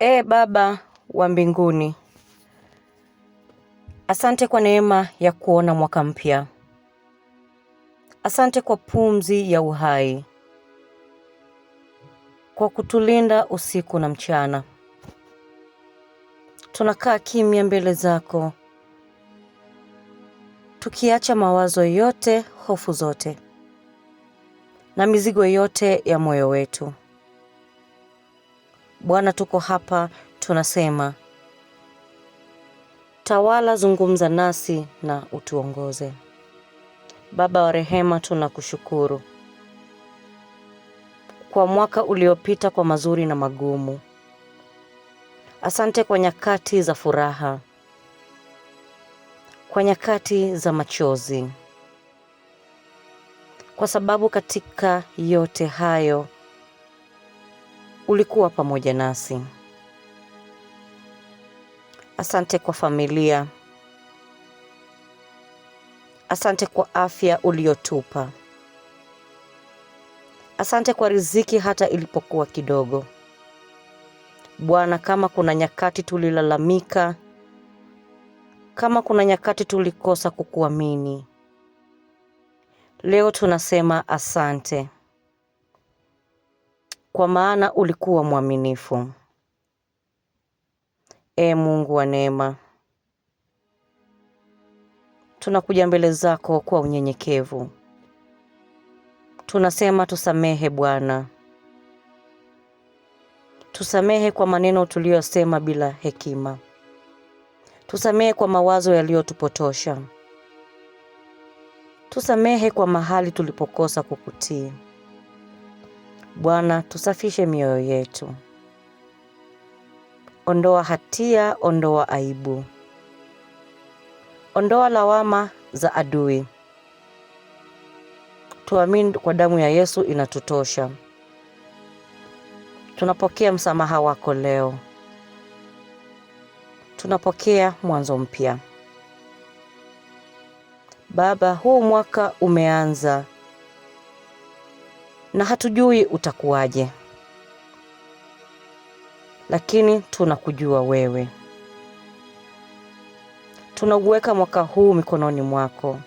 Ee Baba wa mbinguni, asante kwa neema ya kuona mwaka mpya. Asante kwa pumzi ya uhai, kwa kutulinda usiku na mchana. Tunakaa kimya mbele zako, tukiacha mawazo yote, hofu zote na mizigo yote ya moyo wetu. Bwana, tuko hapa tunasema, tawala, zungumza nasi na utuongoze. Baba wa rehema, tunakushukuru kwa mwaka uliopita, kwa mazuri na magumu. Asante kwa nyakati za furaha, kwa nyakati za machozi, kwa sababu katika yote hayo ulikuwa pamoja nasi. Asante kwa familia, asante kwa afya uliotupa, asante kwa riziki hata ilipokuwa kidogo. Bwana, kama kuna nyakati tulilalamika, kama kuna nyakati tulikosa kukuamini, leo tunasema asante, kwa maana ulikuwa mwaminifu. Ee Mungu wa neema, tunakuja mbele zako kwa unyenyekevu. Tunasema tusamehe Bwana, tusamehe kwa maneno tuliyosema bila hekima, tusamehe kwa mawazo yaliyotupotosha, tusamehe kwa mahali tulipokosa kukutii. Bwana, tusafishe mioyo yetu. Ondoa hatia, ondoa aibu, ondoa lawama za adui. Tuamini kwa damu ya Yesu inatutosha. Tunapokea msamaha wako leo, tunapokea mwanzo mpya. Baba, huu mwaka umeanza na hatujui utakuwaje, lakini tunakujua wewe. Tunauweka mwaka huu mikononi mwako,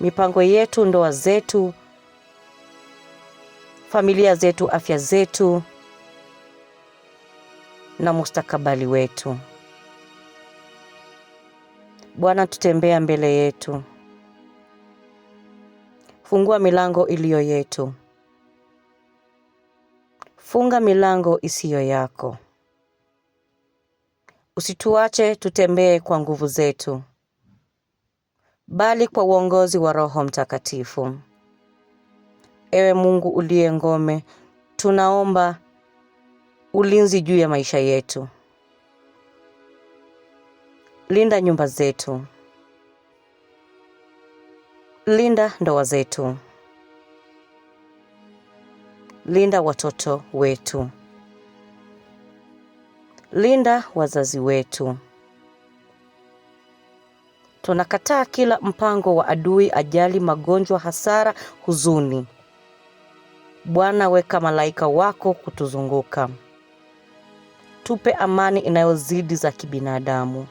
mipango yetu, ndoa zetu, familia zetu, afya zetu na mustakabali wetu. Bwana, tutembea mbele yetu. Fungua milango iliyo yetu, funga milango isiyo yako. Usituache tutembee kwa nguvu zetu, bali kwa uongozi wa Roho Mtakatifu. Ewe Mungu uliye ngome, tunaomba ulinzi juu ya maisha yetu. Linda nyumba zetu, linda ndoa zetu, linda watoto wetu, linda wazazi wetu. Tunakataa kila mpango wa adui, ajali, magonjwa, hasara, huzuni. Bwana, weka malaika wako kutuzunguka. Tupe amani inayozidi za kibinadamu,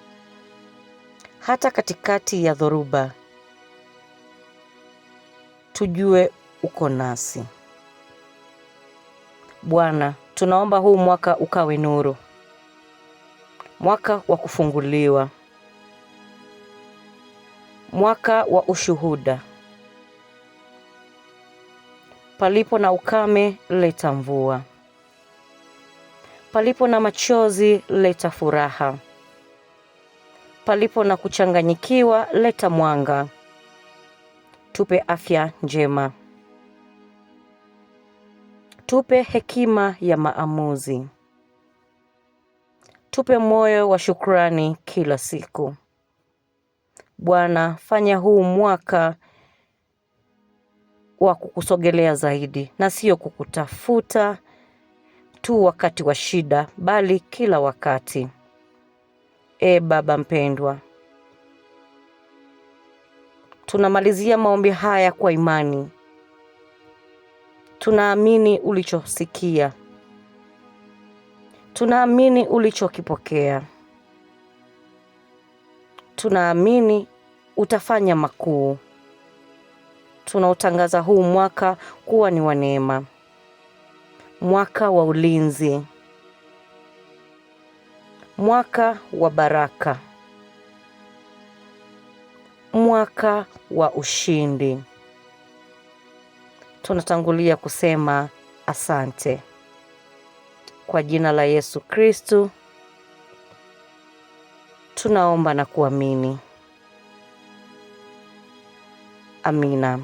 hata katikati ya dhoruba tujue uko nasi. Bwana, tunaomba huu mwaka ukawe nuru, mwaka wa kufunguliwa, mwaka wa ushuhuda. Palipo na ukame, leta mvua. Palipo na machozi, leta furaha. Palipo na kuchanganyikiwa, leta mwanga. Tupe afya njema, tupe hekima ya maamuzi, tupe moyo wa shukrani kila siku. Bwana, fanya huu mwaka wa kukusogelea zaidi na sio kukutafuta tu wakati wa shida, bali kila wakati. E Baba mpendwa, tunamalizia maombi haya kwa imani. Tunaamini ulichosikia, Tunaamini ulichokipokea. Tunaamini utafanya makuu. Tunautangaza huu mwaka kuwa ni wa neema, mwaka wa ulinzi, mwaka wa baraka, mwaka wa ushindi. Tunatangulia kusema asante. Kwa jina la Yesu Kristu tunaomba na kuamini. Amina.